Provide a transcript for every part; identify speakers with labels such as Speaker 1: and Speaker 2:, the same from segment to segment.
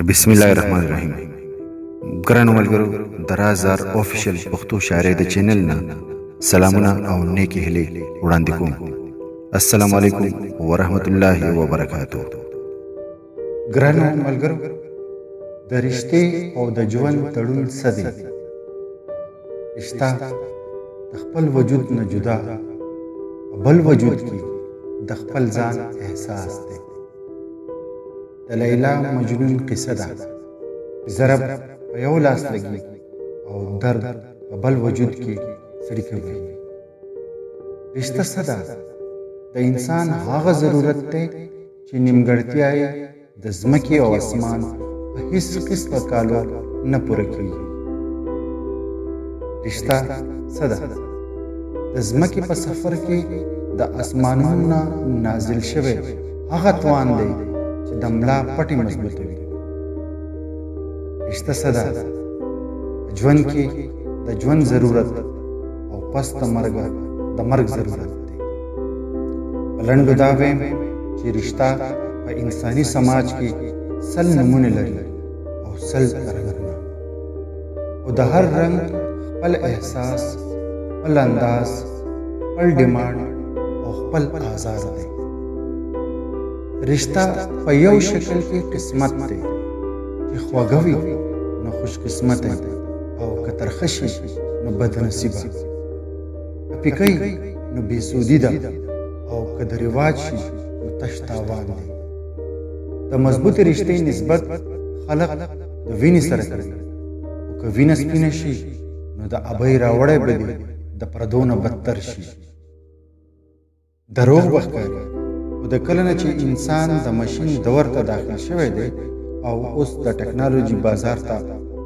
Speaker 1: بسم الله الرحمن الرحیم. ګرانو ملګرو، د رازدار official پښتو شاعرۍ د channel نه سلامونه او نیکې هیلې وړاندې کوم. السلام علیکم ورحمت الله وبرکاتو.
Speaker 2: ګرانو ملګرو، د رشتې او د ژوند تړون څه دی؟ رشته د خپل وجود نه جدا په بل وجود کې د خپل ځان احساس دی. د لیلا مجنون قصه ده. ضرب په یو لاس لګي او درد په بل وجود کې څړیکه وهي. رشته څه ده؟ د انسان هغه ضرورت دی چې نیمګړتیا یې د ځمکې او اسمان په هیڅ قسمه کالو نه پوره کیږي. رشته څه ده؟ د ځمکې په سفر کې د اسمانونو نه نازل شوی هغه توان دی چې د ملا پټې مضبوطوي. رشته څه ده؟ ژوند کې د ژوند ضرورت او پس د مرګه د مرګ ضرورت دی. په لنډو دا وایم چې رشته په انساني سماج کې 100 نمونه لري او 100 رنګونه، او د هر رنګ خپل احساس، خپل انداز، خپل ډیمانډ او خپل آزار دی. رشته په یو شکل کې قسمت دی چې خوږه وي نو خوش قسمته او که ترخه شي نو بدنصیبه، که پیکه نو بې سودي ده او که د رواج شي نو تش تاوان دی. د مضبوطې رشتې نسبت خلق د وینې سره کوي، او که وینه سپینه شي نو د ابۍ راوړی به دې د پردو نه بدتر شي. دروغ به ښکاري، خو د کله نه چې انسان د ماشین دور ته داخل شوی دی او اوس د ټکنالوجي بازار ته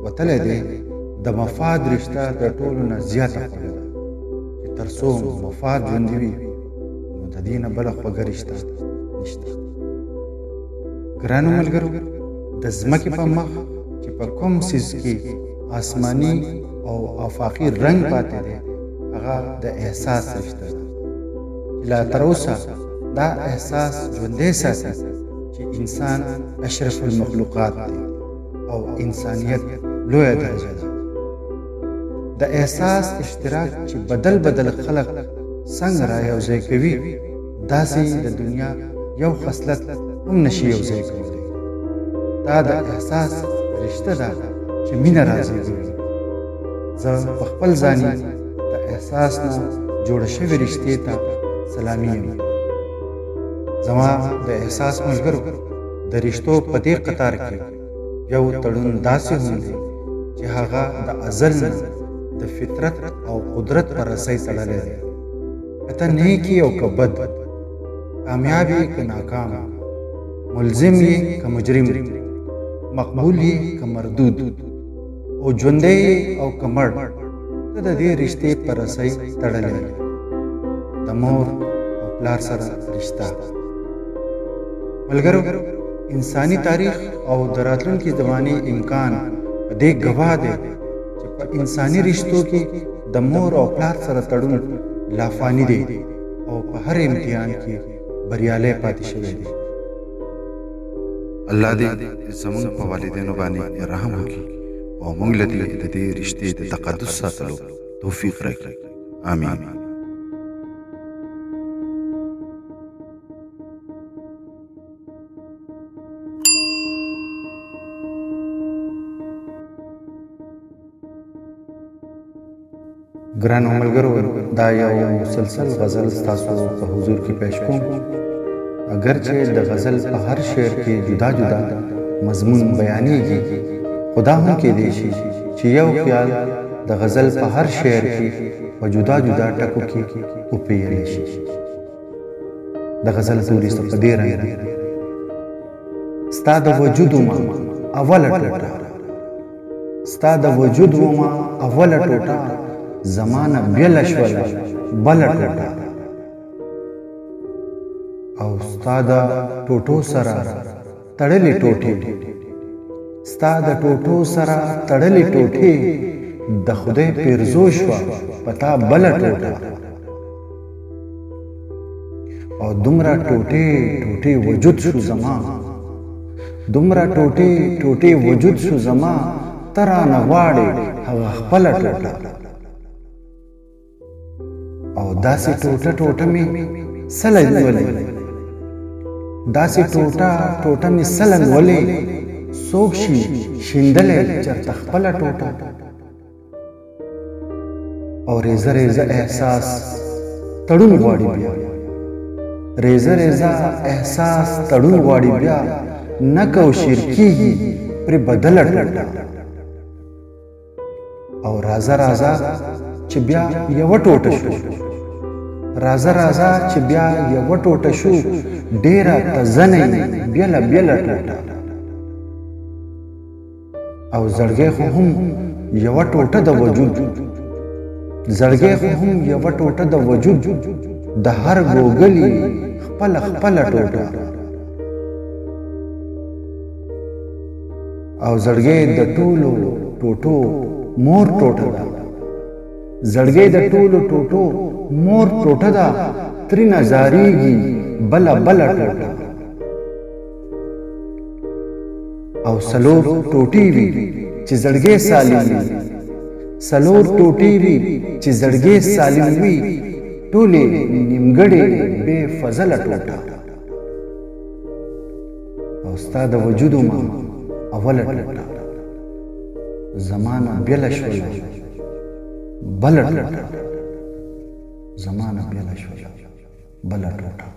Speaker 2: وتلی دی، د مفاد رشته د ټولو نه زیاته خوږه ده چې تر څو مفاد ژوندي وي نو د دې نه بله خوږه رشته نشته. ګرانو ملګرو، د ځمکې په مخ چې په کوم څیز کې آسماني او آفاقي رنګ پاتې دی هغه د احساس رشته ده چې لا تر اوسه دا احساس ژوندی ساتي چې انسان اشرف المخلوقات دی او انسانیت لویه درجه ده. د احساس اشتراک چې بدل بدل خلق څنګه را یو ځای کوي، داسې د دنیا یو خصلت هم نشي یو ځای کولی. دا د احساس رشته ده چې مینه رازیږوي. زه په خپل ځاني د احساس نه جوړه شوې رشتې ته سلامي یم. زما د احساس ملګرو، د رشتو په دې قطار کې یو تړون داسې هم دی چې هغه د ازل نه د فطرت او قدرت پر رسۍ تړلی دی. که ته نیک یې او که بد، کامیاب یې که ناکام، ملزم یې که مجرم، مقبول یې که مردود، او ژوندی یې او که مړ، ته د دې رشتې پر رسۍ تړلی دی. د مور او پلار سره رشته. ملګرو، انساني تاریخ او د راتلونکي زمانې امکان په دې ګواه دی چې په انساني رشتو کې د مور او پلار سره تړون لافاني دی او په هر امتحان کې بریالی پاتې شوی دی.
Speaker 1: الله دې زموږ په والدینو باندې رحم وکړي او موږ له دې د دې رشتې د تقدس ساتلو توفیق راکړي. آمین.
Speaker 2: ګرانو ملګرو، دا یو مسلسل غزل ستاسو په حضور کې پیش کوم. اگر چې د غزل په هر شعر کې جدا جدا مضمون بیانېږي، خو دا هم کېدای شي چې یو خیال د غزل په هر شعر کې په جدا جدا ټکو کې وپېیلی شي. د غزل توري څه په دې رنګ دي: ستا د وجود ومه اوله ټوټه، ستا د وجود ومه اوله ټوټه، زمانه بیله شوله بله ټوټه، او ستا د ټوټو سره تړلې ټوټې، ستا د ټوټو سره تړلې ټوټې، د خدای پیرزو شوه په تا بله ټوټه، او دومره ټوټې ټوټې وجود شو زما، دومره ټوټې ټوټې وجود شو زما، ته رانه غواړې هغه خپله ټوټه. او داسې ټوټه ټوټه مې سله نیولې، داسې ټوټه ټوټه مې سله نیولې، څوک شي شیندلی چېرته خپله ټوټه. او ریزه ریزه احساس تړون غواړي بیا، ریزه ریزه احساس تړون غواړي بیا، نک او شیر کیږي پرې بدله ټوټه. او رازه رازه چې بیا یوه ټوټه شو، رازه رازه چې بیا یوه ټوټه شو، ډېره تزنه بیله بیله ټوټه. او زړګی خو هم یوه ټوټه د وجود، زړګی خو هم یوه ټوټه د وجود، د هر ګوګلي خپله خپله ټوټه. او زړګی د ټولو ټوټو مور ټوټه ده، زړګی د ټولو ټوټو مور ټوټه ده، ترینه زاریږي بله بله ټوټه. او څلور ټوټې وي چې زړګی سالم وي، څلور ټوټې وي چې زړګی سالم وي، ټولې نیمګړې بې فضله ټوټه. او ستا د وجود ما اوله ټوټه، زمانه بېله شوله بله ټوټه، زمانه بېله شوله بله ټوټه.